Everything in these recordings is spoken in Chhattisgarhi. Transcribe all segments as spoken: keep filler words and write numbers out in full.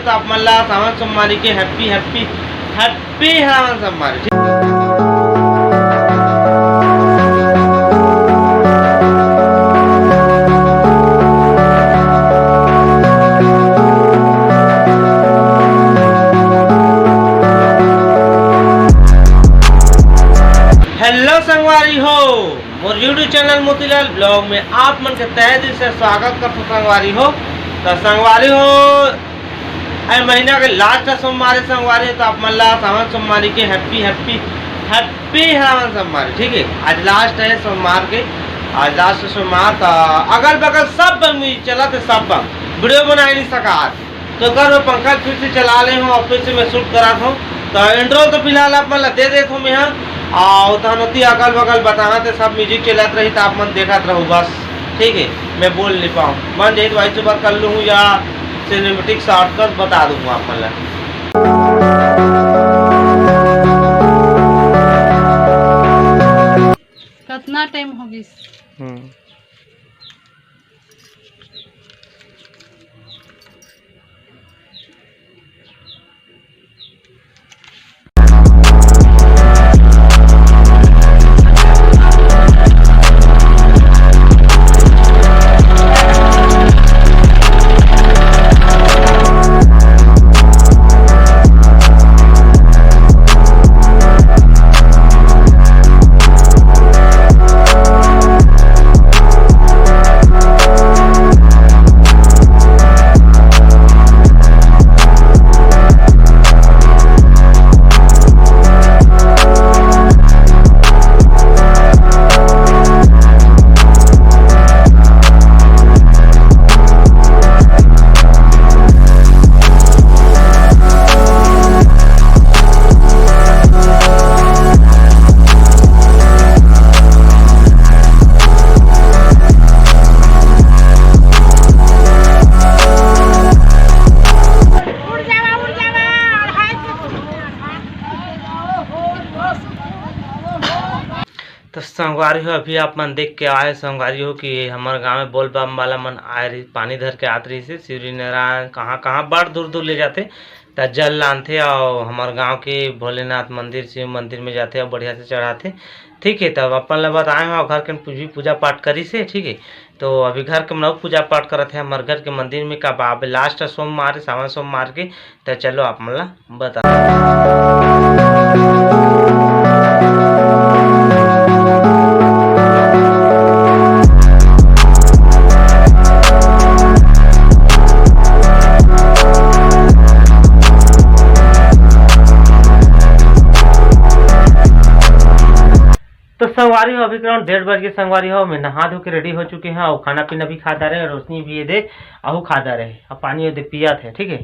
तो आप मन ला सावन सोमवारी के happy, happy, happy सावन सोमवारी। Hello संगवारी हो, मोर YouTube channel मोतीलाल vlog में आप मन के तहे दिल से स्वागत करथों संगवारी हो। तो संगवारी हो, ए महीना के last सोमवार हे संगवारी, तो आप मन ला सावन सोमवारी के happy, happy, happy सावन सोमवारी। ठीक है, आज last है सोमवार के, आज last सोमवार। तो अगल बगल सब बंद music चलत हे, सब बंद, video बनाए नहीं सका आज। तो कर मैं पंखा फिर से चला ले हूँ और फिर से मैं shoot करा हूँ। तो intro तो फिलहाल आप मन ला दे देथों मैं, हाँ। और तहन ओती अगल बगल बताना थे, सब music चलत रही तो आप मन देखत रहू बस। ठीक है, मैं बोल नहीं पाऊँ, मन जाही तो वही सुबह कर लूँ या cinematic shortcut बता दूंगा आप मन ला। कतना टाइम हो गिस? हम्म। तो संगवारी हो, अभी आप मन देख के आए संगवारी हो कि हमर गांव में बोल बम वाला मन आए रही, पानी धर के आत रही से शिवरी नारायण कहाँ कहाँ बड़ दूर दूर ले जाते, त जल लानथे और हमर गांव के भोलेनाथ मंदिर, शिव मंदिर में जाते और बढ़िया से चढ़ाते। ठीक है, तब अपन ला बताए हो घर के पूजी पूजा पाठ करी से। ठीक है, तो अभी घर के मन पूजा पाठ करत है हमर घर के मंदिर में, का बाबे last सोमवार, सावन सोमवार के। तो चलो आप मन ला बता। तो संगवारी हो, अभी करीब डेढ़ बज के संगवारी हो, मैं नहा धो के ready हो चुके हैं और खाना पीना भी खा डारे हैं, रोशनी भी ये दे, अहू खा डारे हैं, अब पानी ये दे पियत है। ठीक है,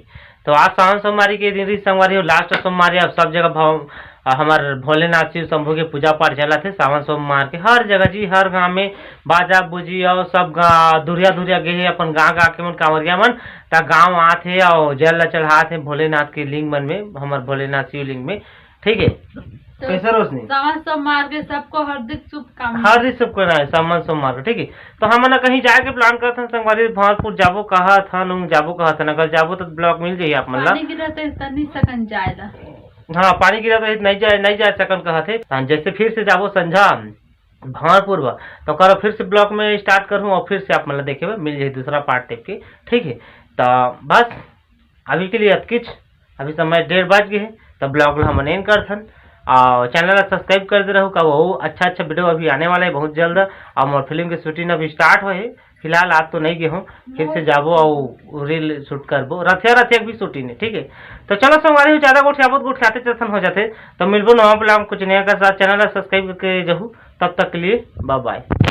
तो आज सावन सोमवारी के दिन रही संगवारी हो, last सोमवारी। अब सब जगह भव-, आ, हमार भोलेनाथ शिव शंभू के पूजा पाठ चलत हे सावन सोमवार के। हर जगह जी, हर गांव में बाजा बूजी और सब गा-, दुरिया दुरिया गे हे अपन गांव गा के मन कांवरिया मन, त गांव आत हे और जल ला चढ़ात हे भोलेनाथ के लिंग मन में, हमार भोलेनाथ शिवलिंग में। ठीक है, तो कैसे रोशनी? सावन सोमवार के सबको हार्दिक शुभकामना। हार्दिक शुभकामनाएं सावन सोमवार के। ठीक है, तो हमन कहीं जाए के plan करत हन संगवारी, भंवरपुर जाबो कहत हन, उंग जाबो कहत हन, अगर जाबो तो vlog मिल जाही आप मन ला। पानी गिरत हे त नहीं सकन जाए ला। हाँ, पानी गिरत हे त नहीं जाए, नहीं जाए सकन कहत हे। हाँ, जैसे फिर से जाबो संझा भंवरपुर बा, तो करो फिर से vlog में start करहूँ और फिर से आप मन ला देखे बर मिल जाही दूसरा part type के। ठीक है, तो बस अभी के लिए अतकिच। अभी समय डेढ़ बज गए हे, तो vlog ला हमन end करथन। और channel ला subscribe कर दे रहू, का वो अच्छा अच्छा video अभी आने वाला है बहुत जल्द। और मोर film के shooting अभी start होए हे, फिलहाल आज तो नहीं गए हूँ, फिर से जाबो और reel shoot करबो। रथिया रथिया भी shooting है, ठीक है। तो चलो संगवारी हो, ज्यादा गोठियाबो त गोठियाते जैसन हो जाते। तो मिलबो नवा vlog कुछ नया के साथ, channel ला subscribe करके जहू। तब तक के लिए bye bye।